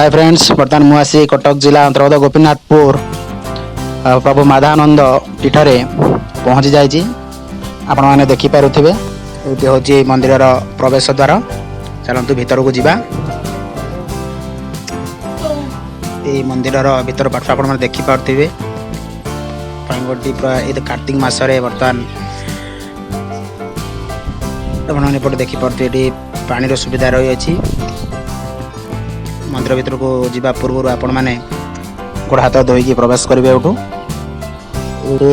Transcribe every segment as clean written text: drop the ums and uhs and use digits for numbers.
ହାଏ friends, ବର୍ତ୍ତମାନ ମୁଁ ଆସି କଟକ ଜିଲ୍ଲା ଅନ୍ତର୍ଗତ ଗୋପୀନାଥପୁର ପ୍ରଭୁ ମାଧବାନନ୍ଦ ପୀଠରେ ପହଞ୍ଚି ଯାଇଛି। ଆପଣମାନେ ଦେଖିପାରୁଥିବେ, ଏଇଠି ହେଉଛି ମନ୍ଦିରର ପ୍ରବେଶ ଦ୍ୱାର। ଚାଲନ୍ତୁ ଭିତରକୁ ଯିବା। ଏଇ ମନ୍ଦିରର ଭିତର ପାର୍ଶ୍ୱ ଆପଣମାନେ ଦେଖିପାରୁଥିବେ। ପ୍ରାଙ୍ଗଣଟି ପୁରା ଏଇ କାର୍ତ୍ତିକ ମାସରେ ବର୍ତ୍ତମାନ ଆପଣମାନେ ଏପଟେ ଦେଖିପାରୁଥିବେ, ଏଠି ପାଣିର ସୁବିଧା ରହିଅଛି। ମନ୍ଦିର ଭିତରକୁ ଯିବା ପୂର୍ବରୁ ଆପଣମାନେ ଗୋଡ଼ ହାତ ଧୋଇକି ପ୍ରବେଶ କରିବେ। ଏଠୁ ଏଠି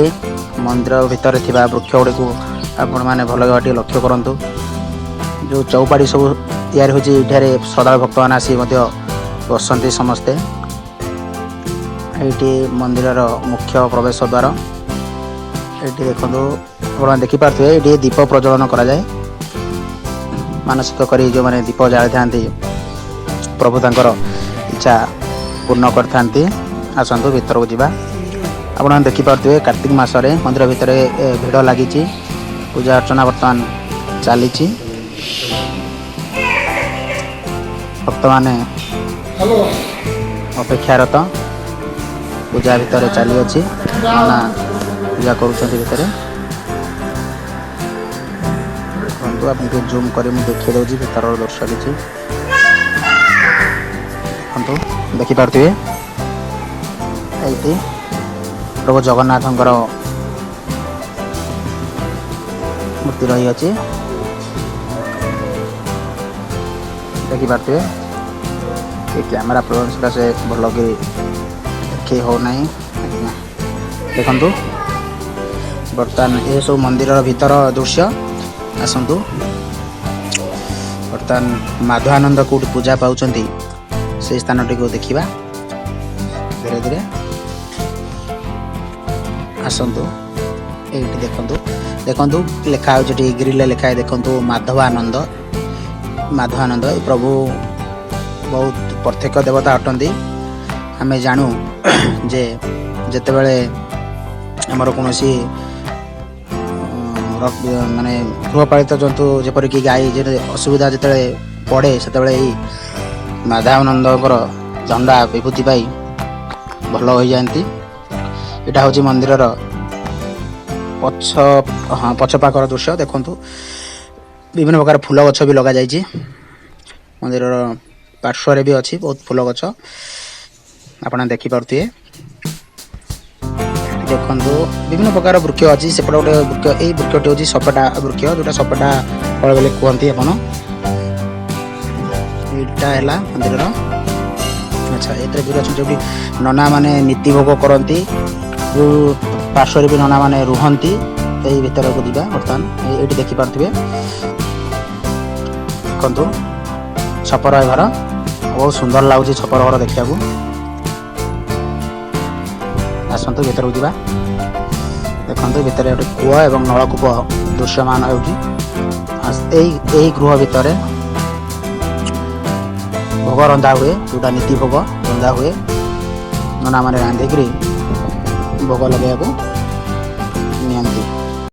ମନ୍ଦିର ଭିତରେ ଥିବା ବୃକ୍ଷ ଗୁଡ଼ିକୁ ଆପଣମାନେ ଭଲ ଭାବେ ଟିକେ ଲକ୍ଷ୍ୟ କରନ୍ତୁ। ଯେଉଁ ଚଉପାଢ଼ୀ ସବୁ ତିଆରି ହୋଇଛି, ଏଠାରେ ଶ୍ରଦ୍ଧାଳୁ ଭକ୍ତମାନେ ଆସି ମଧ୍ୟ ବସନ୍ତି ସମସ୍ତେ। ଏଇଠି ମନ୍ଦିରର ମୁଖ୍ୟ ପ୍ରବେଶ ଦ୍ୱାର। ଏଇଠି ଦେଖନ୍ତୁ, ଆପଣମାନେ ଦେଖିପାରୁଥିବେ, ଏଇଠି ଦୀପ ପ୍ରଜ୍ୱଳନ କରାଯାଏ। ମାନସିକ କରି ଯେଉଁମାନେ ଦୀପ ଜାଳିଥାନ୍ତି, ପ୍ରଭୁ ତାଙ୍କର ଇଚ୍ଛା ପୂର୍ଣ୍ଣ କରିଥାନ୍ତି। ଆସନ୍ତୁ ଭିତରକୁ ଯିବା। ଆପଣମାନେ ଦେଖିପାରୁଥିବେ, କାର୍ତ୍ତିକ ମାସରେ ମନ୍ଦିର ଭିତରେ ଭିଡ଼ ଲାଗିଛି। ପୂଜା ଅର୍ଚ୍ଚନା ବର୍ତ୍ତମାନ ଚାଲିଛି। ଭକ୍ତମାନେ ଅପେକ୍ଷାରତ। ପୂଜା ଭିତରେ ଚାଲିଅଛି, ନନା ପୂଜା କରୁଛନ୍ତି ଭିତରେ। ଦେଖନ୍ତୁ, ଆପଣ ଟିକେ ଜୁମ୍ କରି ମୁଁ ଦେଖେଇ ଦେଉଛି ଭିତରର ଦୃଶ୍ୟ କିଛି। ଦେଖନ୍ତୁ, ଦେଖିପାରୁଥିବେ, ଏଇଠି ପ୍ରଭୁ ଜଗନ୍ନାଥଙ୍କର ମୂର୍ତ୍ତି ରହିଅଛି। ଦେଖିପାରୁଥିବେ, ଏ କ୍ୟାମେରା ପ୍ରୋବ୍ଲେମ୍ ସକାଶେ ଭଲ କରି ଦେଖେଇ ହେଉନାହିଁ। ଆଜ୍ଞା, ଦେଖନ୍ତୁ, ବର୍ତ୍ତମାନ ଏସବୁ ମନ୍ଦିରର ଭିତର ଦୃଶ୍ୟ। ଆସନ୍ତୁ, ବର୍ତ୍ତମାନ ମାଧବାନନ୍ଦ କେଉଁଠି ପୂଜା ପାଉଛନ୍ତି, ସେଇ ସ୍ଥାନଟିକୁ ଦେଖିବା ଧୀରେ ଧୀରେ। ଆସନ୍ତୁ, ଏଇଠି ଦେଖନ୍ତୁ, ଦେଖନ୍ତୁ, ଲେଖା ହେଉଛି ଏଠି, ଗ୍ରିଲରେ ଲେଖା ଦେଖନ୍ତୁ, ମାଧବାନନ୍ଦ। ମାଧବାନନ୍ଦ ଏ ପ୍ରଭୁ ବହୁତ ପ୍ରତ୍ୟକ୍ଷ ଦେବତା ଅଟନ୍ତି। ଆମେ ଜାଣୁ ଯେ ଯେତେବେଳେ ଆମର କୌଣସି ମାନେ ଗୃହପାଳିତ ଜନ୍ତୁ, ଯେପରିକି ଗାଈ, ଯେ ଅସୁବିଧା ଯେତେବେଳେ ପଡ଼େ, ସେତେବେଳେ ଏଇ ମାଧବାନନ୍ଦଙ୍କର ଝଣ୍ଡା ବିଭୂତି ପାଇ ଭଲ ହୋଇଯାଆନ୍ତି। ଏଇଟା ହେଉଛି ମନ୍ଦିରର ପଛ, ହଁ, ପଛ ପାଖର ଦୃଶ୍ୟ। ଦେଖନ୍ତୁ, ବିଭିନ୍ନ ପ୍ରକାର ଫୁଲ ଗଛ ବି ଲଗାଯାଇଛି। ମନ୍ଦିରର ପାର୍ଶ୍ୱରେ ବି ଅଛି ବହୁତ ଫୁଲ ଗଛ, ଆପଣ ଦେଖିପାରୁଥିବେ। ଦେଖନ୍ତୁ, ବିଭିନ୍ନ ପ୍ରକାର ବୃକ୍ଷ ଅଛି। ସେପଟେ ଗୋଟେ ବୃକ୍ଷ, ଏଇ ବୃକ୍ଷଟି ହେଉଛି ସପେଟା ବୃକ୍ଷ, ଯୋଉଟା ସପେଟା ଫଳ ବୋଲି କୁହନ୍ତି ଆପଣ। ଏଇଟା ହେଲା ମନ୍ଦିରର। ଆଚ୍ଛା, ଏଥିରେ ବି ଅଛନ୍ତି, ଯୋଉଠି ନନା ମାନେ ନୀତି ଭୋଗ କରନ୍ତି, ଯୋଉ ପାର୍ଶ୍ୱରେ ବି ନନା ମାନେ ରୁହନ୍ତି। ଏଇ ଭିତରକୁ ଯିବା ବର୍ତ୍ତମାନ। ଏଇଠି ଦେଖିପାରୁଥିବେ, ଦେଖନ୍ତୁ, ଛପର ଘର। ବହୁତ ସୁନ୍ଦର ଲାଗୁଛି ଛପର ଘର ଦେଖିବାକୁ। ଆସନ୍ତୁ ଭିତରକୁ ଯିବା। ଦେଖନ୍ତୁ, ଭିତରେ ଗୋଟେ କୂଅ ଏବଂ ନଳକୂପ ଦୃଶ୍ୟମାନ ହେଉଛି। ଏଇ ଗୃହ ଭିତରେ ଭୋଗ ରନ୍ଧା ହୁଏ, ଯୋଉଟା ନୀତି ଭୋଗ ରନ୍ଧା ହୁଏ। ନନାମାନେ ରାନ୍ଧିକିରି ଭୋଗ ଲଗେଇବାକୁ